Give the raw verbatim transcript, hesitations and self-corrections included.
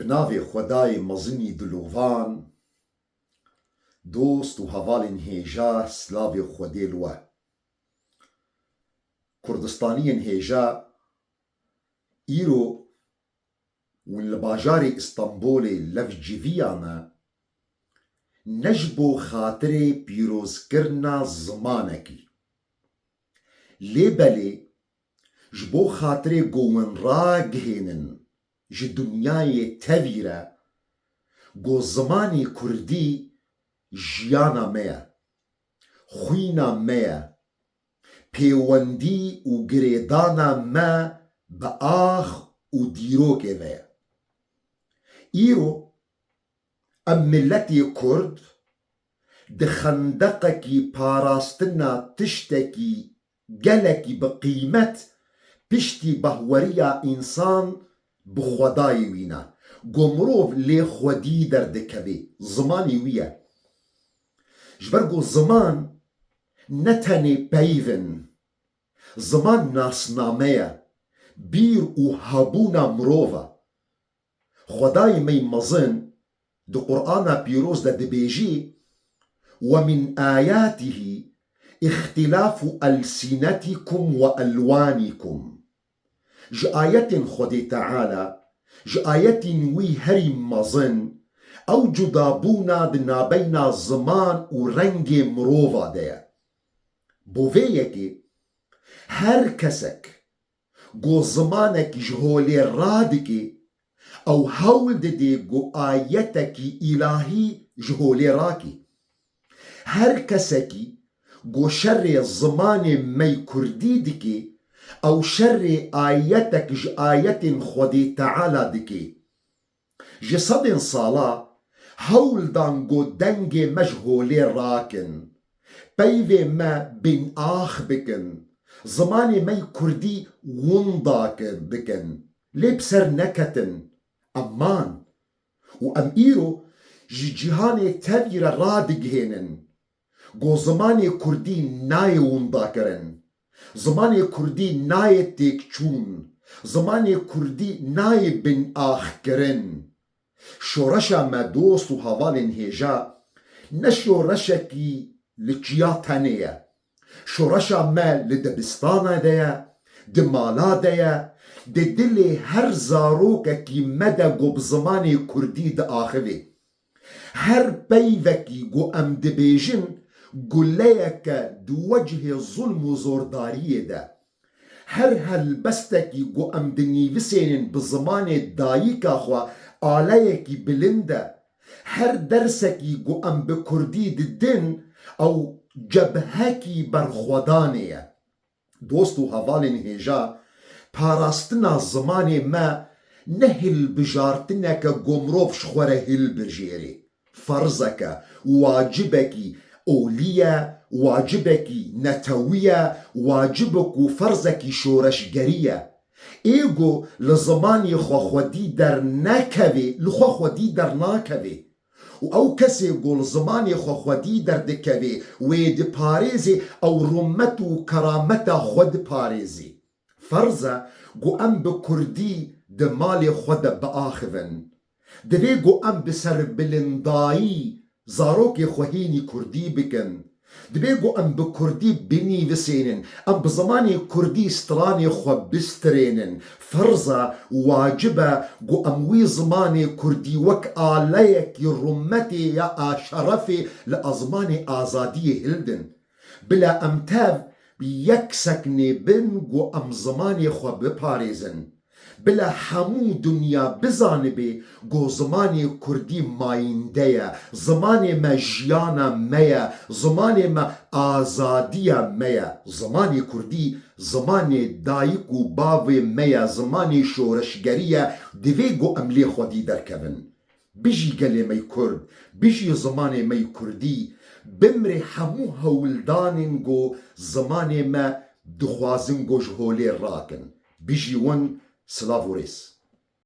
Bi navê Xwedayê mezinî dilovan, dost û hevalên hêja, silavê Xwedê li we. Kurdistaniyên hêja, îro hûn li bajarê Îstanbulê lev civiya me, ne ji bo xatirê pîrozkirina zimanekî. Lê belê ji bo xatirê ku hûn ragihênin ji dinyayê tevî re, ku zimanê kurdî jiyana me ye, xwîna me ye, pêwendî û girêdana me bi ax û dîrokê ve ye. Îro em miletê kurd di xendeqekî parastina tiştekî gelekî bi qîmet piştî bahweriya însan bi Xwedayê wî ne. Ku mirov lê xwedî derdikevê, zimanê wî ye. Ji ber ku ziman ne tenê peyv in, ziman nasname ye, bîr û hebûna mirov e. Xwedayê me yê mezin di Qur'ana Pîroz de dibêjî, "Ve min ayatihi ihtilafu elsinetikum ve elwanikum." Ji ayetên Xwedê Teala, ji ayetên wî herî mezin, ew cudabûna di nabeyna ziman û rengê mirova de ye. Bo vê yekê her kesek ku zimanekî ji holê radike, ew hewl dide ku ayetekî îlahî ji holê rake. Her kesekî ku şerê zimanê me yê kurdî dike, ew şerê ayetek ji ayetên Xwedê Teala dike. Ji sedên sala hewl dan ku dengê me ji holê rakin, peyvê me bînax bikin, zimanê me yê kurdî winda ki-, bikin. Lê bi ser neketin, em man. Û em îro ji cîhanê tevî re radigihênin ku zimanê kurdî nayê windakirin, zimanê kurdî nayê têkçûn, zimanê kurdî nayê bînaxkirin. Şoreşa me, dost û hevalên hêja, ne şoreşekî li çiya tenê ye. Şoreşa me li dibistana de ye, di mala de ye, di dilê her zarokekî me de ku bi zimanê kurdî diaxivê. Her peyvekî ku em dibêjin, guleyeke di wecihê zulm û zordariyê de. Her helbestekî ku em dinîvisênin bi zimanê dayika xwe, aleyekî bilind e. Her dersekî ku em bi kurdî didin, ew cebhekî berxwedanê ye. Dost û hevalên hêja, parastina zimanê me ne hilbijartineke ku mirov ji xwe re hilbijêrê. Ferzeke, wacibekî olî ye, wacibekî netewî ye, wacibek û ferzekî şoreşgerî ye. Ê ku li zimanê xwe xwedî dernekevê, li xwe xwedî dernakevê. Û ew kesê ku li zimanê xwe xwedî derdikevê, wê diparêzê, ew rûmet û kerameta xwe diparêzê. Ferz e ku em bi kurdî di malê xwe de biaxivin. Divê ku em bi serbilindayî zarokê xwe hînî kurdî bikin. Divê ku em bi kurdî binîvisênin, em bi zimanê kurdî stranê xwe bistirênin. Ferz e û wacib e ku em wî zimanê kurdî wek aleyekî rûmetê ya a şerefê li ezmanê azadiyê hildin. Bila em tev bi yek seknê bin ku em zimanê xwe biparêzin. Bila hemû dinya bizanibe ku zimanê kurdî mayînde ye, zimanê me jiyana me ye, zimanê me azadiya me ye. Zimanê kurdî zimanê dayik û bavê me ye, zimanê şoreşgerî ye, divê ku em lê xwedî derkevin. Bijî gelê me yê kurd, bijî zimanê me yê kurdî, bimrê hemû hewldanên ku zimanê me dixwazin ku ji holê rakin. Bijî wan, silav û rêz.